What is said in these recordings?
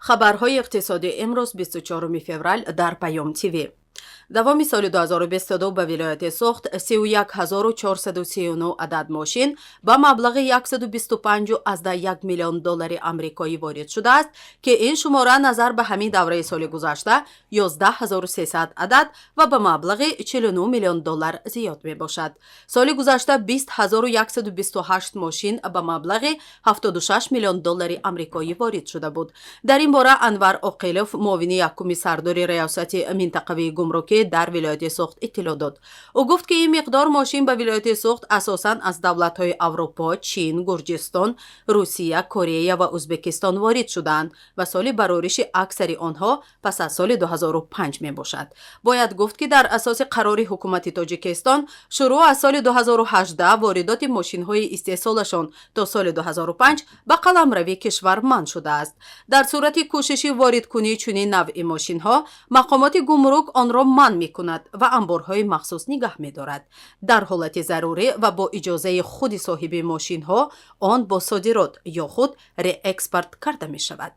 Хабарҳои иқтисодӣ имрӯз, 24 феврал, дар Паём ТВ. Давоми соли 2022 ба вилояти Суғд 31 439 адад мошин ба маблағи 125,1 миллион доллари амрикоӣ ворид шудааст, ки ин шумора назар ба ҳамин давраи соли гузашта 11 300 адад ва ба маблағи 49 миллион доллар зиёд мебошад. Соли гузашта 20 128 мошин ба маблағи 76 миллион доллари амрикоӣ ворид шуда буд. Дар ин бора Анвар Оқилов, муовини якуми сардори Раёсати минтақавии гумрукӣ дар вилояти Суғд, иттилоъ дод. Ӯ гуфт, ки ин миқдор мошин ба вилояти Суғд асосан аз давлатҳои Аврупо, Чин, Гурҷистон, Русия, Корея ва Ӯзбекистон ворид шудаанд ва соли барориши аксари онҳо пас аз соли 2005 мебошад. Бояд гуфт, ки дар асоси қарори ҳукумати Тоҷикистон шурӯъ аз соли 2018 воридоти мошинҳои истеҳсолашон то соли 2005 ба қаламрави кишвар манъ шудааст. Дар сурати кӯшиши воридкунии чунин навъи мошинҳо, мақомоти гумрук онро манъ мекунад ва амборҳои махсус нигаҳ медорад. Дар ҳолати зарурӣ ва бо иҷозаи худи соҳиби мошинҳо он бо содирот ё худ реэкспорт карда мешавад.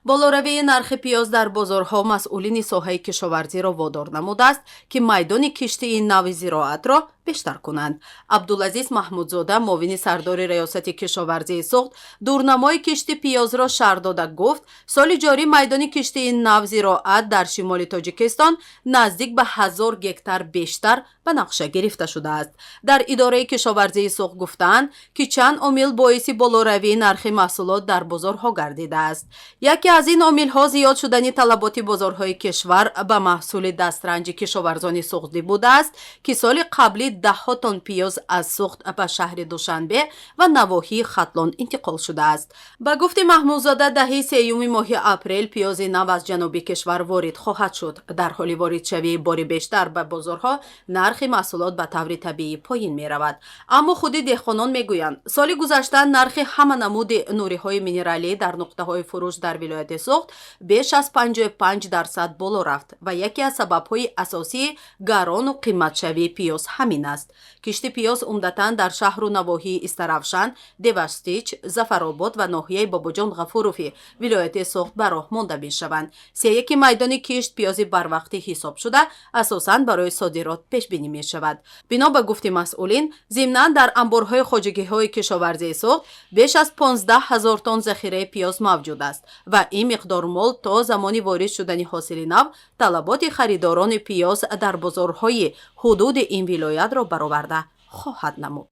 Болоравии нархи пиёз дар бозорҳо масъулини соҳаи кишоварзиро водор намудааст, ки майдони кишти ин навъи зироатро бештар кунанд. Абдулазиз Маҳмудзода, муовини сардори Раёсати кишоварзии Суғд, дурнамои кишти пиёзро шарҳ дода гуфт, соли ҷорӣ майдони кишти ин навъ зироат дар шимоли Тоҷикистон наздик ба 1000 гектар бештар ба нақша гирифта шудааст. Дар идораи кишоварзии Суғд гуфтаанд, ки чанд омил боиси болоравии нархи маҳсулот дар бозорҳо гардидааст. Яке аз ин омилҳо зиёд шудани талаботи бозорҳои кишвар ба маҳсули дастранҷи кишоварзони суғдӣ будааст, ки соли қаблӣ даҳҳо тонн пиёз аз Суғд ба шаҳри Душанбе ва навоҳии Хатлон интиқол шудааст. Ба гуфти Маҳмудзода, даҳаи сеюми моҳи апрел пиёзи нав аз ҷануби кишвар ворид хоҳад шуд. Дар ҳоли воридшавии бори бештар ба бозорҳо нархи маҳсулот ба таври табиӣ поин меравад. Аммо худи деҳқонон мегӯянд, соли гузашта нархи ҳама намуди нуриҳои минералӣ дар нуқтаҳои фурӯш дар вилояти Суғд беш аз 55% боло рафт ва яке аз сабабҳои асосии гарону қиматшавии пиёз ҳамин аст. Кишти пиёз умдатан дар шаҳру навоҳии Истаравшан, Деваштич, Зафаробод ва ноҳияи Бобоҷон Ғафурови вилояти Суғд ба роҳ монда мешаванд. Сеяки майдони кишт пиёзи барвақтӣ ҳисоб шуда, асосан барои содирот пешбинӣ мешавад. Бино ба гуфти масъулин, зимнан дар амборҳои хоҷагиҳои кишоварзии Суғд беш аз 15 ҳазор тонн захираи пиёз мавҷуд аст ва ин миқдор мол то замони ворид шудани ҳосили нав талаботи харидорони пиёз дар бозорҳои ҳудуди ин вилоятро бароварда хоҳад намуд.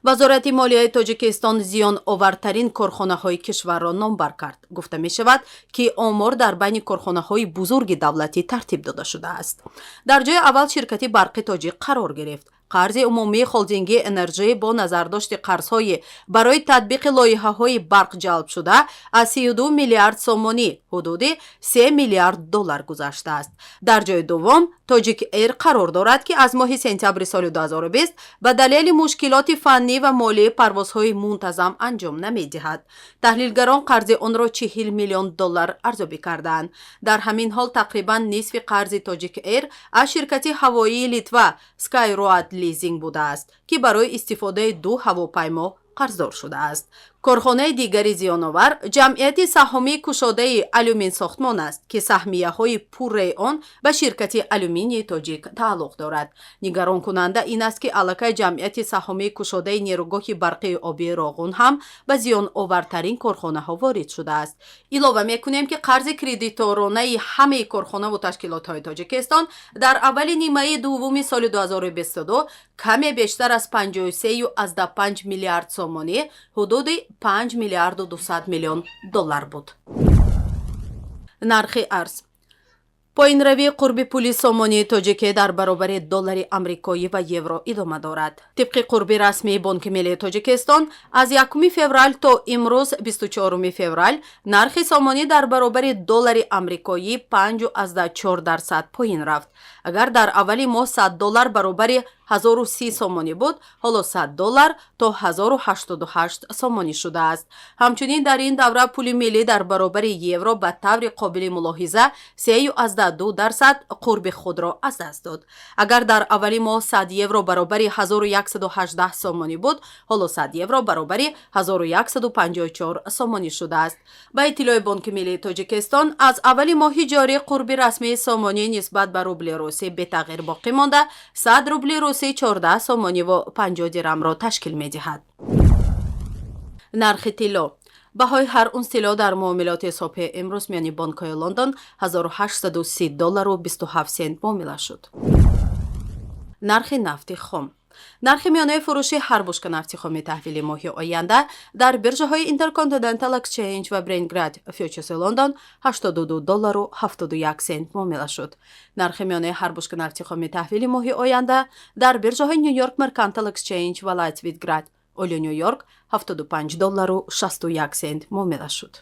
Вазорати молияи Тоҷикистон зиёновартарин корхонаҳои кишварро номбар кард. Гуфта мешавад, ки омор дар байни корхонаҳои бузурги давлатӣ тартиб дода шудааст. Дар ҷои аввал ширкати Барқи Тоҷик қарор гирифт. Қарзи умумии холдинги энерҷӣ бо назардошти қарзҳои барои татбиқи лоиҳаҳои барқ ҷалбшуда аз 32 миллиард сомонӣ, ҳудуди 3 миллиард доллар, гузаштааст. Дар ҷои дуввум Тоҷик Эйр қарор дорад, ки аз моҳи сентябри соли 2020 ба далели мушкилоти фаннӣ ва молӣ парвозҳои мунтазам анҷом намедиҳад. Таҳлилгарон қарзи онро 40 миллион доллар арзёбӣ кардаанд. Дар ҳамин ҳол, тақрибан нисфи қарзи Тоҷик Эйр аз ширкати ҳавоии Литва Skyroad Лизинг будааст, ки барои истифодаи ду ҳавопаймо қарздор шудааст. Корхонаи дигари зиёновар Ҷамъияти саҳомии кушодаи Алюминсохтмон аст, ки саҳмияҳои пурраи он ба ширкати Алюминии Тоҷик тааллуқ дорад. Нигаронкунанда ин аст, ки аллакай Ҷамъияти саҳомии кушодаи нерӯгоҳи барқии обии Роғун ҳам ба зиёновартарин корхонаҳо ворид шудааст. Илова мекунем, ки қарзи кредиторонаи ҳамаи корхонаву ташкилотҳои Тоҷикистон дар аввали нимаи дуввуми соли 2022 каме бештар аз 53,5 миллиард сомонӣ, ҳудуди 5 миллиарду 200 миллион доллар буд. Нархи арз. Поинравии қурби пули сомонии тоҷикӣ дар баробари доллари амрикоӣ ва евро идома дорад. Тибқи қурби расмии Бонки миллии Тоҷикистон, аз 1 феврал то имрӯз, 24 феврал, нархи сомонӣ дар баробари доллари амрикоӣ 5,4% поин рафт. Агар дар аввали моҳ 100 доллар баробари 1030 сомонӣ буд, ҳоло 100 доллар то 1088 сомонӣ шудааст. Ҳамчунин дар ин давра пули миллӣ дар баробари евро ба таври қобили мулоҳиза 3,2% қурби худро аз даст дод. Агар дар аввали моҳ 100 евро баробари 1118 сомонӣ буд, ҳоло 100 евро баробари 1154 сомонӣ шудааст. Ба иттилои Бонки миллии Тоҷикистон, аз аввали моҳи ҷорӣ қурби расмии сомонӣ нисбат ба рубли русӣ бетағйир боқӣ монда, 100 рубли русӣ 14 сомониву 50 дирамро ташкил медиҳад. Нархи тилло. Баҳои ҳар унс тилло дар муомилоти субҳи имрӯз миёни бонкҳои Лондон 1830 доллару 27 сент муомила шуд. Нархи нафти хом. Нархи миёнаи фурӯши ҳар бушка нафти хоми таҳвили моҳи оянда дар биржаҳои Intercontinental Exchange ва Brent Grade фьючерси Лондон 82 доллару 71 сент муомила шуд. Нархи миёнаи ҳар бушка нафти хоми таҳвили моҳи оянда дар биржаҳои New York Mercantile Exchange ва Light Sweet Grade Oil Нью Йорк 75 доллару 61 сент муомила шуд.